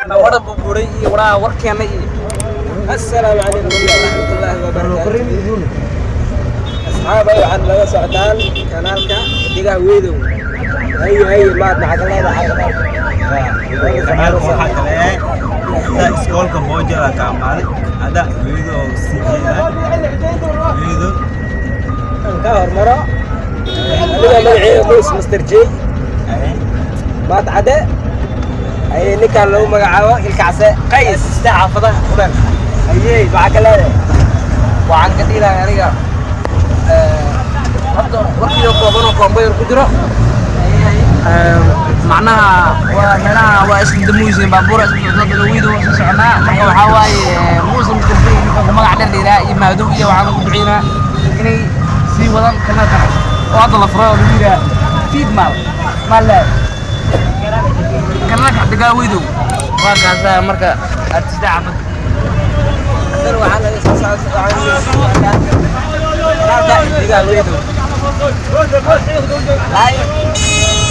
Waran buu buuray iyo waraa warkeena iyo Assalaamu calaykum waraxmatullaahi wabarakaatu. Asxaabay, waxaad laga socdaan kanaalka Xidigaha Weydow. Haye haye, maad maxaa ka leedahay kanaalka? Kanaalka waxaa kale hada iskoolka Moja la ka amaaday, hada Weydo oo sii jeeda Weydo. Aan ka hormaro aniga, magaceeda Muus Master J, maad cadde. Haye, ninkaan lagu magacaabo Ilkacse Qays. Sida xaafadaha Quran. Haye, maxaa ka leedahay? Waxaan ka dhiilahay aniga horta warkiyo kooban oo koombayar ku jiro. Macnaha waa meelaha waa isku damuusin baabuura isku socda Weydo waa soo soconaa. Marka waxaa waaye Muuse Mr. J, ninka ku magac dheer dheeraa iyo Maadow, iyo waxaan ugu duceynaa inay sii wadaan kanaalkan oo hadda la furay oo lagu yidhaha Feed Maal Maal kanaalka Xidigaha Weydow waa kaasaa. Marka artista xaafadda. Haddana waxaa laga soo socdaa kanaalka Xidigaha Weydow. Like.